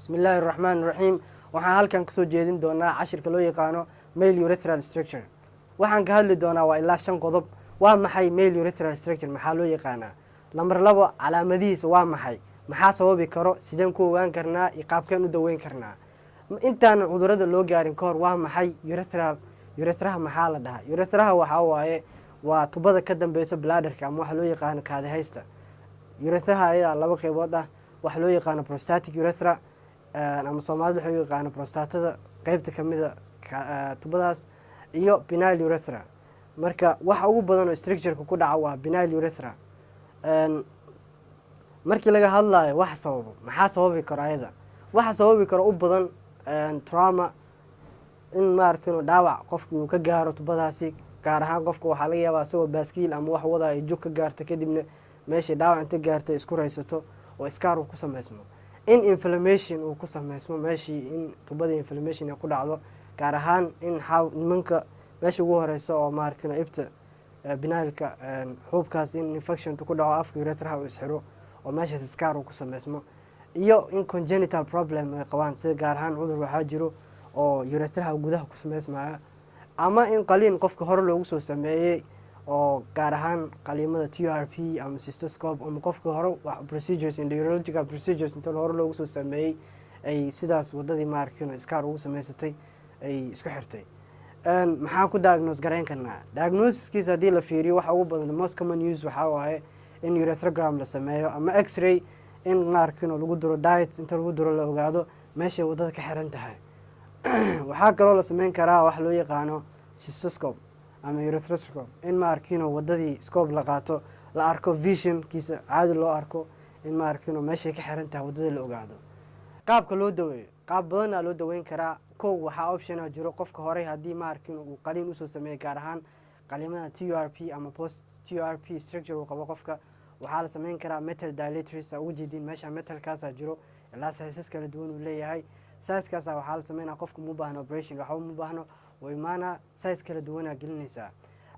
Bismi illaahi raxmaan raxiim. Waxaan halkan kasoo jeedin doonaa cashirka loo yaqaano male urethral stricture. Waxaan ka hadli doonaa waa ilaa shan qodob. Waa maxay male urethral stricture? Maxaa loo yaqaanaa? Lambar labo, calaamadihiisa waa maxay? Maxaa sababi karo? Sideen ku ogaan karnaa iyo qaabkeen u daweyn karnaa? Intaan cudurada loo gaarin ka hor, waa maxay urethral? Urethraha maxaa la dhahaa? Urethraha waxaa waaye waa tubada ka dambeysa bladderka ama waxa loo yaqaano kaadihaysta. Urethraha ayaa laba qeybood ah: waxa loo yaqaano prostatic urethra, ama Soomaalida waxay u yaqaano prostatada, qeybta kamida tubadaas, iyo penile urethra. Marka waxa ugu badan oo strictureka ku dhaca waa penile urethra. Markii laga hadlayo wax sababo, maxaa sababi karo? Ayada waxa sababi karo u badan trauma, in maarkino dhaawac qofki uu ka gaaro tubadaasi. Gaar ahaan qofka waxaa laga yaabaa isagoo baaskiil ama wax wada ay jug ka gaarto, kadibna meeshay dhaawac inta gaartay isku raysato oo scar uu ku sameysmo, in inflammation uu ku sameysmo meeshii, in tubadii inflammation ay ku dhacdo, gaar ahaan in nimanka meesha ugu horeysa oo maarkino ibta penileka, xuubkaas, in infection ku dhaco, afka urethraha uu isxiro oo meeshaas scar uu ku sameysmo, iyo in congenital problem ay qabaan, sida gaar ahaan cudur waxaa jiro oo urethraha gudaha ku sameysmaya, ama in qaliin qofka hore loogu soo sameeyey, oo gaar ahaan qaliimada TURP ama cystoscope, ama qofka hore procedures in the urological procedures inta hore loogu soo sameeyey ay sidaas wadadii maarkino scar ugu sameysatay, ay isku xirtay. Maxaa ku diagnose garayn karnaa? Diagnosiskiisa haddii la fiiriyo, waxa ugu badan, most common use, waxaa waaye in urethrogram la sameeyo ama X-ray, in maarkino lagu duro dye, inta lagu duro la ogaado meeshay wadada ka xiran tahay. Waxaa kaloo la sameyn karaa wax loo yaqaano cystoscope ama urethroscope, in maarkino wadadii scope la qaato, la arko, visionkiisa caadi loo arko, in maarkino meeshay ka xiran tahay wadada la ogaado. Qaabka loo daweeyo, qaab badanaa loo daweyn karaa. Kow, waxaa optiona jiro qofka horey haddii maarkino uu qaliin usoo sameeyey, gaar ahaan qaliimada TURP ama post TURP stricture uu qabo qofka, waxaa la sameyn karaa metal dilators. Aa uga jeedin meesha metalkaasaa jiro, ilaa sizes kala duwan uu leeyahay. Sizekaasa waxaa la sameynaa, qofka mu baahno operation, waxba mu baahno, oo imaanaa, size kala duwanaa gelinaysaa.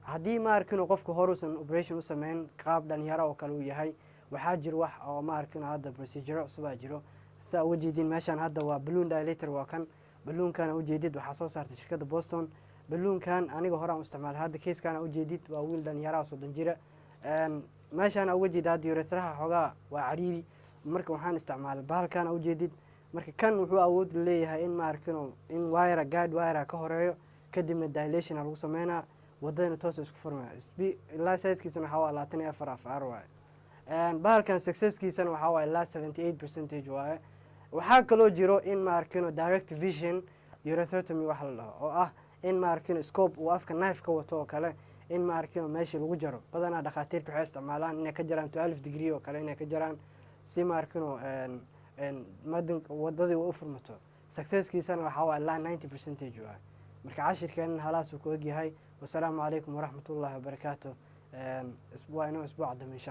Haddii maarkino qofka horuusan operation u sameyn, qaab dhalinyaro oo kale uu yahay, waxaa jiro wax oo maarkino hadda procedure cusubaa jiro. Saa uga jeedin meeshaan hadda waa balloon dilator. Waa kan balloonkan ujeedid, waxaa soo saartay shirkadda Boston. Balloonkan aniga horaan u isticmaalay. Hadda casekan ujeedid waa wiil dhalinyaraha, 30 jira. Meeshaan uga jeeda hadda urethraha xoogaa waa cariiri, marka waxaan isticmaalay bahalkan ujeedid. Marka kan wuxuu awood leeyahay in maarkino in wire, guide wire ka horeeyo, kadibna dilation lagu sameynaa, wadadana toos isku furmaya. Ilaa sizekiisana waxaa waa 24 FR waaye. Bahalkan successkiisana waxaa waaye ilaa 78 percentage waaye. Waxaa kaloo jiro in maarkino direct vision urethrotomy wax la dhaho, oo ah in maarkino scope uu afka knife ka wato oo kale, in maarkino meeshii lagu jaro. Badanaa dhakhaatiirta waxay isticmaalaan inay ka jaraan 12 degree oo kale, inay ka jaraan si maarkino madin wadadii u furmato. Successkiisana waxaa waa ilaa 90 percentage waaye. Marka cashirkeenan halaasuu ku egyahay. Wasalaamu calaykum waraxmat ullahi wabarakaatu. Waa inoo isbuuca dambe, insha.